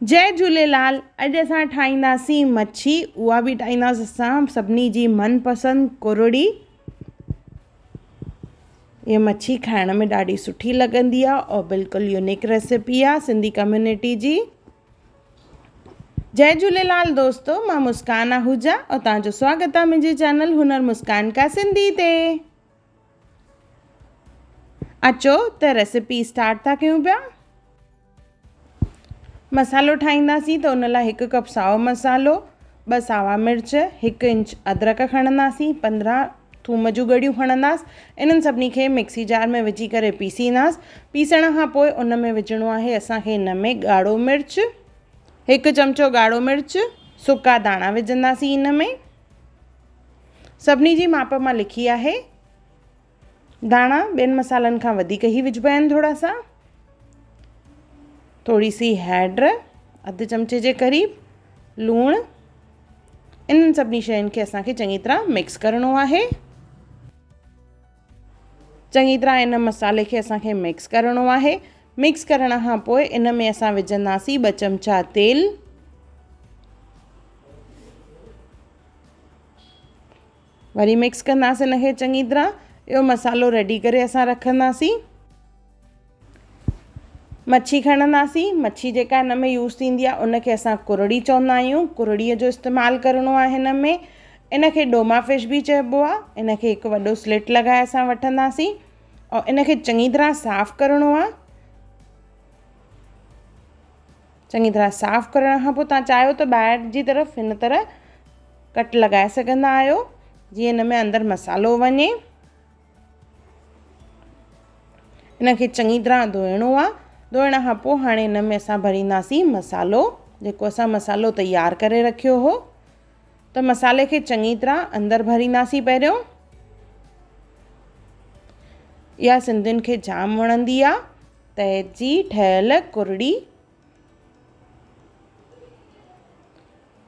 جئي جهوليلال اڄ اسان ٺاهينداسين مڇي اها به ٺاهينداسين اسان سڀني جي من پسند ڪرڙي اها مڇي کائڻ ۾ ڏاڍي سٺي لڳندي آهي اور بلڪل يونيڪ ريسيپي آهي سنڌي ڪميونٽي جي جئي جهوليلال دوستو مان مسڪان آهوجا اور توهان جو سواگت آهي منهنجي چينل هنر مسڪان ڪا سنڌي تي اچو ته ريسيپي اسٽارٽ ٿا ڪيون پيا. مصالحو ٺاهينداسين ته ان لاء هڪ ڪپ سائو مصالحو، ٻه ساوا مرچ، هڪ انچ ادرڪ کڻنداسين، 15 ٿوم جون ڳڙيون کڻنداس، انهن سڀني کي مڪسي جار ۾ وجهي ڪري پيسينداس، پيسڻ کان پوء ان ۾ وجهڻو آهي اسان کي ان ۾ ڳاڙهو مرچ، هڪ چمچو ڳاڙهو مرچ، سڪا ڌاڻا وجهنداسين ان ۾، سڀني جي ماپ مان لکي آهي. ڌاڻا ٻين مصالحن کان وڌيڪ ئي وجهبا آهن ٿورا سا. ٿوري سي هيڊ اڌ چمچي جي قريب، لوڻ، انهن سڀني شين کي اسان کي چڱي طرح مڪس ڪرڻو آهي. چڱي طرح ان مصالحي کي اسان کي مڪس ڪرڻو آهي. مڪس ڪرڻ کان پوء ان ۾ اسان وجهنداسين 2 چمچا تيل. وري مڪس ڪنداسين ان کي چڱي طرح. اهو مصالحو ريڊي ڪري اسان رکنداسين. مڇي کڻنداسين. مڇي جيڪا هن ۾ يوز ٿيندي آهي ان کي اسان ڪرڙي چوندا آهيون. ڪرڙيء جو استعمال ڪرڻو آهي هن ۾. ان کي ڊوما فش به چئبو آهي. ان کي هڪ وڏو سلٽ لڳائي اسان وٺنداسين ۽ ان کي چڱي طرح صاف ڪرڻو آهي. چڱي طرح صاف ڪرڻ کان پوء توهان چاهيو ته ٻاهر جي طرف هن طرح ڪٽ لڳائي سگهندا آهيو جيئن هن ۾ اندر مصالحو وڃي. ان کي چڱي طرح ڌوئڻو آهي. ڌوئڻ کان پوء هاڻي هن ۾ اسان ڀرينداسين مصالحو جيڪو اسان مصالحو تيار ڪري رکيو هو. ته مصالحي کي چڱي طرح اندر ڀرينداسين پهريون. اها سنڌين کي جام وڻندي آهي تئي جي ٺهيل ڪرڙي.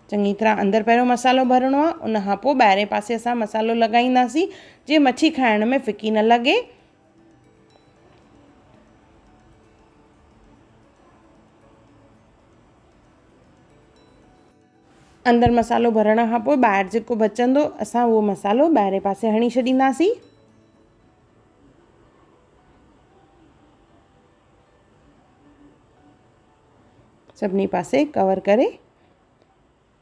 چڱي طرح اندر پهريون مصالحو ڀرڻو آهي ان کان پوء ٻاهرين پاسي اسان مصالحو لڳائينداسين جيئن مڇي کائڻ ۾ ڦڪي نه لڳي. اندر مصالحو ڀرڻ کان پوء ٻاهر جيڪو بچندو اسان اهو مصالحو ٻاهرين پاسي هڻي ڇڏينداسين. سڀني پاسي ڪور ڪري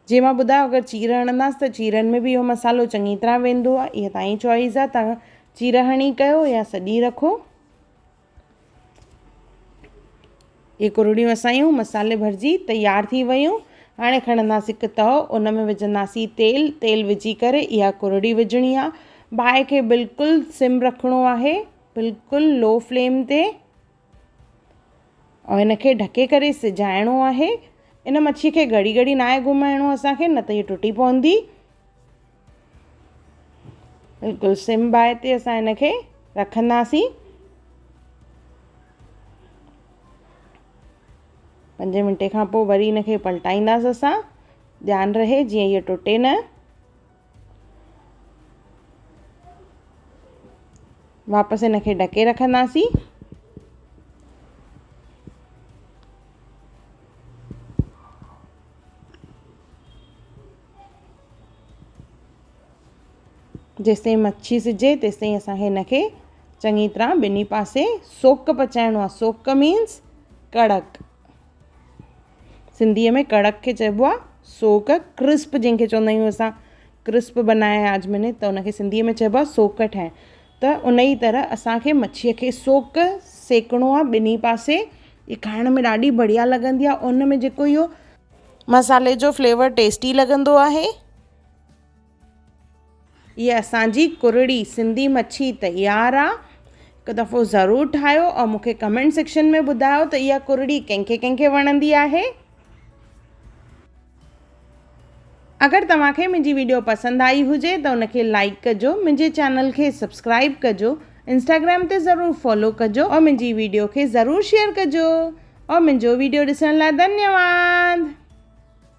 جي مان ٻڌايو اگر چير هڻنداس ته چيرن ۾ به اهو مصالحو چڱي طرح ويندو آهي اها توهان جي چوائس آهي توهان چير هڻي ڪيو يا سڄي رکو. اهي ڪرڙيون اسان جون مصالحي ڀرجي تيار ٿي ويون. هاڻي کڻنداسين هڪ تئو ان ۾ وجهنداسين تيل، تيل وجهي ڪري اها ڪرڙي وجهڻي آهي. باهه کي بلڪل سم رکڻو آهي بلڪل لو فليم تي. ۽ هن کي ڍڪي ڪري سجائڻو آهي. ان مڇي کي گهڙي گهڙي ناهي گهمائڻو اسان کي نه ته هيء ٽٽي پوندي. بلڪل سم باهه تي اسان هن کي رکنداسين. پنجين منٽي کان پوء وري هن کي پلٽائينداسين اسان. ڌيان رهي جيئن هيء ٽٽي نه. واپس هن کي ڍڪي رکنداسين. جيستائين مڇي سجي تيستائين اسان کي هن کي چڱي طرح ٻنهي پاسي سوڪ پچائڻو آهي. سوڪ مينس ڪڙڪ. سنڌيء ۾ ڪڙڪ کي چئبو آهي سوڪ، ڪرسپ جنهن کي چوندا آهيون اسان ڪرسپ بنايا آج مين ني ته ان کي سنڌيء ۾ چئبو آهي سوڪ ٺاهڻ ته ان ئي طرح اسان کي مڇيء کي سوڪ سيڪڻو آهي ٻنهي پاسي هي کائڻ ۾ ڏاڍي بڙيا لڳندي آهي ان ۾ جيڪو اهو مصالحي جو فليور ٽيسٽي لڳندو آهي. هيء اسان جي ڪرڙي سنڌي مڇي تيار آ. هڪ دفعو ضرور ٺاهيو ۽ مون کي ڪمينٽ سيڪشن ۾ ٻڌايو ته اها ڪرڙي ڪنهن کي ڪنهن کي وڻندي آهي. اگر توهان کي منهنجي ويڊيو پسند آئي هجي ته ان کي لائيڪ ڪجو، منهنجي چينل کي سبسڪرائيب ڪجو، انسٽاگرام تي ضرور فالو ڪجو ۽ منهنجي ويڊيو کي ضرور شيئر ڪجو ۽ منهنجو ويڊيو ڏسڻ لاء ڌنيواد.